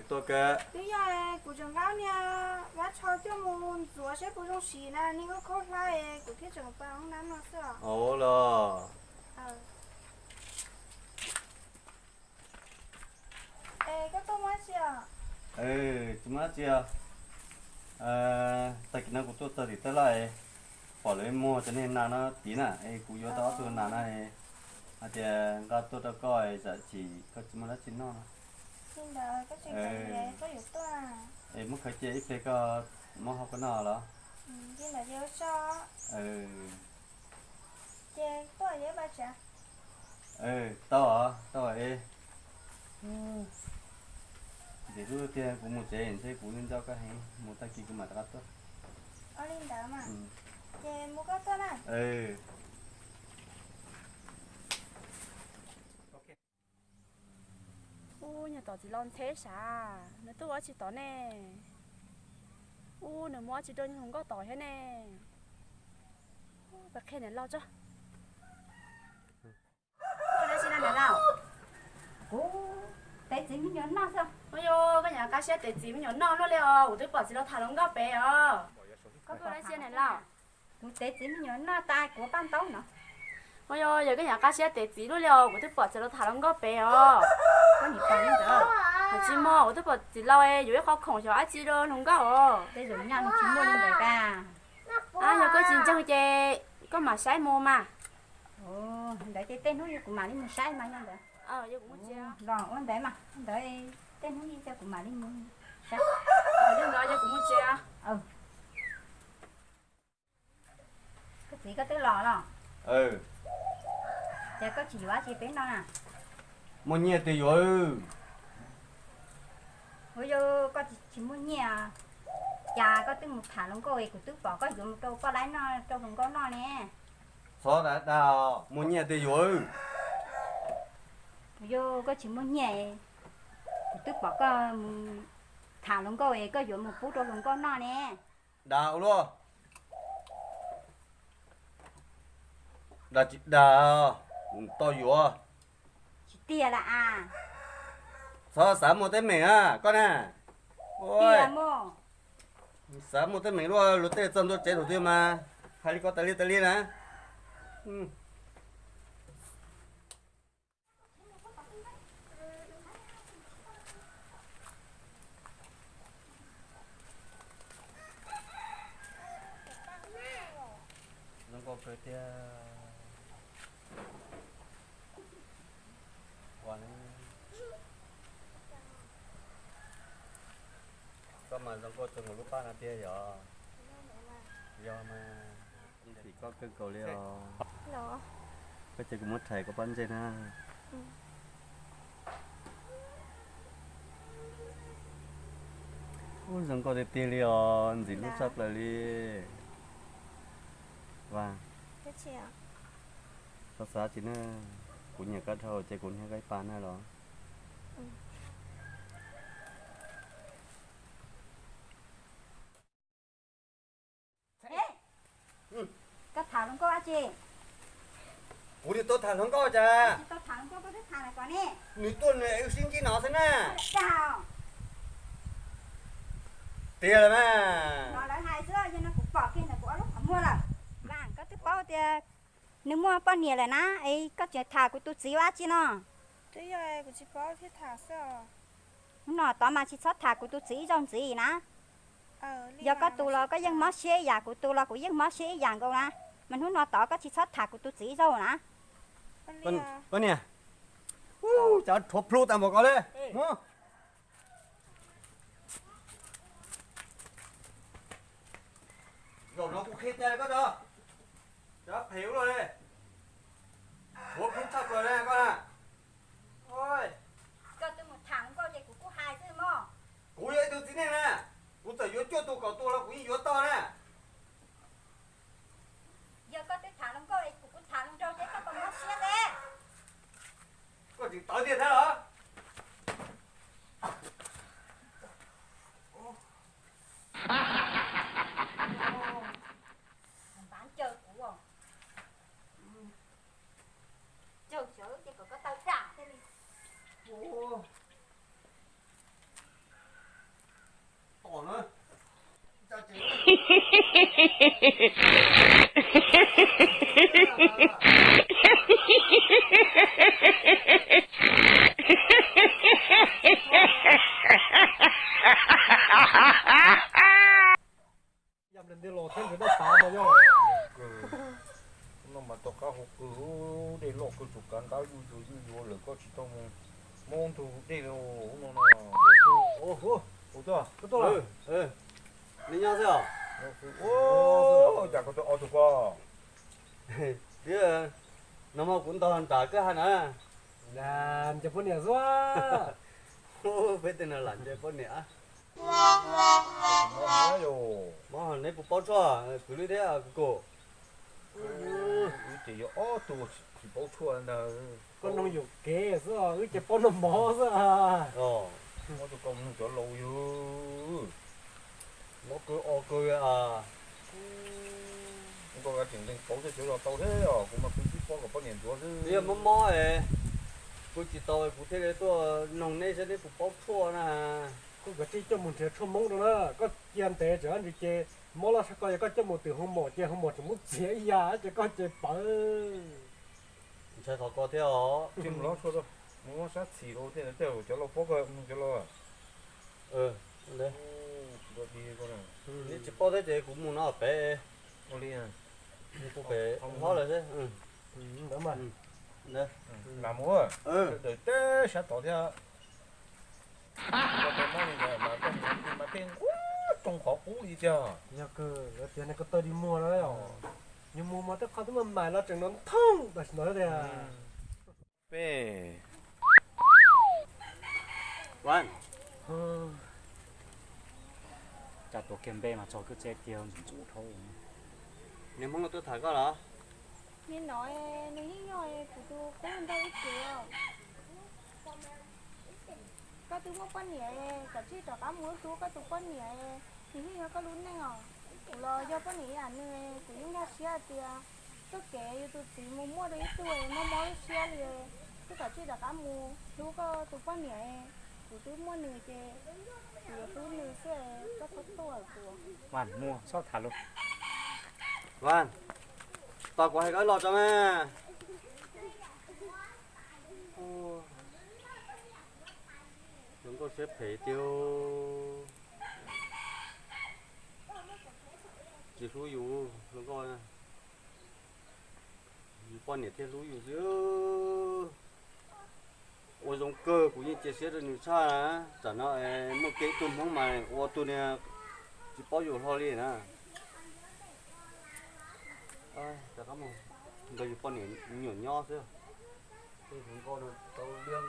Tuaj kawg. Twb yog kuv tseem nqa niag vab tsho coj mus ntxuav saib puas zoo siv na, niag khaub hlab es kuv thiaj tseem pas hoob nab no xwb os. Ua los. Es koj tuaj muab tsi os? Tsis muaj dab tsi os. Tag kis no kuv tuaj txog tim Tab Laj es pom lawv muag cov niag nas no tid na, es kuv yuav tau ob tug nas no es hais tias nqa tuaj rau koj, zam txim koj tsis muaj dab tsi noj no. Es muab khaws cia ib pliag koj muab hau koj noj los? Tau, tau es. Ntxim hlub tiag, kuv mus tsev ntshe kuv nco koj heev, mus tag kis kuv mam rov qab tuaj. Ua li ntawd mas. Ces mus koj tuaj na. Ub, nyuag tom txiv laus ntxheb sav, nws tuaj ua tsi tod ne? Ub, nws muab tsi rau nyuag hluas nkauj tod thiab ne? Peb qhia niam laus tso. Koj ua dab tsi na niam laus? Kuv tev txiv me nyuam noj xwb. Ua yog koj nyuam qab siab tev txiv me nyuam noj luaj li os, kuv twb pom txiv laus tham hluas nkauj pem os. Koj ua dab tsi niam laus? Kuv tev txiv me nyuam noj tas kuv paj ntaub no. Ua yog, yog koj nyuam qab siab tev txiv luaj li os, kuv twb pom txiv laus tham hluas nkauj pem os. Koj nim pom li ntawd. Hais tsis mog, kuv twb pom txiv laus yuav ib qho khoom xyov dab tsi rau hluas nkauj os. Tej zaum nyaj tsis muaj li ntawd tas. Yog koj tsis ntseeg ces koj mam saib mus mas. Ntawd ces tej hnub kuv mam li mus saib mas yog ntawd. Los ua ntawd mas, ntawd tej hnub kuv mam li mus saib. Yog ntawd ces kuv mus tsev. Koj txiv koj twb los los? Ces koj tsis yuav tsis peb no na? Muaj nyiaj twg yuav. Ua yog koj tsis muaj nyiaj, cas koj twb mus tham hluas nkauj es kuv twb pom koj yuav mus rau poj laib noj rau hluas nkauj noj ne. Txhob dag dag, muaj nyiaj twg yuav. Ua yog koj tsis muaj nyiaj, kuv twb pom koj mus tham hluas nkauj es koj yuav mus pub rau hluas nkauj noj ne. Dag ua luaj. Dag tsis dag, kuv tau yuav. Tsis tiag las as. Txhob xav muaj teeb meem a koj na. Tiag mas. Xav muaj teeb meem luaj, luag tej txog ntua tsev thaum twg mas hais li ko tas li tas li na. Zoo nkauj kawg tiag. Ua, koj mas zoo nkauj txog nkaus lub paj no tiag yog. Yog mas. Thim koj kawg nkaus li os. Koj cia kuv muab rhais koj pob ntseg na. Ub, zoo nkauj tiag tiag li os, ntxim hlub tshaj plaws li. Vas, txhob xav tsis na, kuv nyiam koj dhau ces kuv hnia koj ib pas na los. Koj tham hluas nkauj dab tsi? Kuv niam tau tham hluas nkauj cas? Tsis tau tham hluas nkauj, koj twb tham lawm kom ne. Nws tuaj nws ev sib ntsib no xwb na. Tiag lawm mas. No lawv hais xwb, yog no kuv pom kiag ntawm kuv ob lub qhov muag lawm. Vas, koj twb paub tias nws muaj poj niam lawm na, es koj tseem tham kuv tus txiv ua dab tsi no? Twb yog kuv tsis paub thiaj tham xwb os. Hnub no tod mas tsis txhob tham kuv tus txiv ib zaug ntxiv na. Yog koj tus los koj yeej mob siab ib yam, kuv tus los kuv yeej mob siab ib yam nkaus na. Mas hnub no tod koj tsis txhob tham kuv tus txiv ib zaug na. Koj niam, cov rhuav plhu tas npaum ko li. Zaum no kuv qhia tiag koj, cov phem ua luaj li, rhuav plhu tshaj plaws li koj na. Koj twb mus tham hluas nkauj ces kuv kuj hais xwb mog. Kuv yog ib tug txiv neej na, kuv txawm yuav cuaj tus kaum tus los kuv yeej yuav tau na. Yog koj twb tham hluas nkauj es kuv kuj tham hluas nraug ces koj puas mob siab ntev? Koj tseem tawv tiag thiab los? Npav ncaws kuv, ncaws sawv ces kom koj taw dam thiaj li. Yam li ntawd los thiab ntshe dab tas mas yog. No mas tom qab hauv kws, dej loj kawg, tsuas kav nqab yuj yuav yuj yuav lawm, koj tsis tau mus mob ntug dej li no no. Ua tuaj, koj tuaj, li nyob xwb os. Cas koj tuaj ob tug ko? Tiag, no mas kuv ntog nram kwj ha na. Ncaws poj niam xwb. Peb tej no lam ncaws poj niam. Mob, neb puas paub tshuaj, kwv Lwb thiab kwv Kum? Wb ces yog ob tug tsis paub tshuaj ntag. Koj noog yuam kev xwb, wb ces paub noj mov xwb. Mob rau koj mloog cov laus yog. Mob kawg o kawg. Koj tseem lees paub cov laus tau thiab os, kuv mas kuv twb paub kom poj niam ntxuav xwb. Yog mob mob es kuv tsis tau, kuv thiaj li tuaj noog neb saib neb puas paub tshuaj na. Koj kav tsij coj mus nrhiav tshuaj Hmoob rau na, koj cia ntev tseem ntsis ces mob loj tshaj ko, yog koj coj mus tim hoo mom ces hoo mom tseem muab txiav ib yam ces koj ces pawv. Ntshai qhov ko thiab os. Mus sab txhim rau thiaj, cov laus paub koj, cov laus. Neb tsis paub thiab ces kuv mus no pem. Ua li, mus pem hlob lawm xwb. Lam mus, daws teb sab tod thiab. Koj tej mob li ntawd mas koj mus mas tej nquag rooj qhov qub li tiag. Yog kawg, tias ne koj tawg dig muag no, yog mus mas tej qhov twb maj mam los tseem no thooj tam sim no tiag. Peb, cas tuav kiag npe mas txog kwj tse tiag, ntxim ntxub dhau. Niag Hmoob no tuaj tham koj los? Nim no nws yeej yog kuv tus qub ntag ib tug. Koj twb muaj poj niam, koj tsij rov qab mus hlub koj tus poj niam, nws yeej yog koj lub neej os. Kuv los yog poj niam ib yam nws, kuv yeej nkag siab hais tias txoj kev yus tus txiv mus muaj dua ib tug mob mob lub siab li, koj koj tsij rov qab mus hlub koj tus poj niam. Kuv twb muaj nws ces kuv yuav hlub nws xwb, koj txhob tuaj kuv. Muaj, txhob tham lus. Tos kuv hais koj los tso mas. Hluas nkauj siab phem tiag, tsis hlub yus hluas nkauj, yus poj niam thiaj hlub yus xwb. Ua zoo kawg, kuv yeej cia siab rau nws tshaj na. Tsam no muaj kev ib tug Hmoob mas ua tus niag tsis paub yus hlo li na. Rov qab mus nrog yus poj niam nyuam nyob xwb. Tej hluas nkauj no tau liag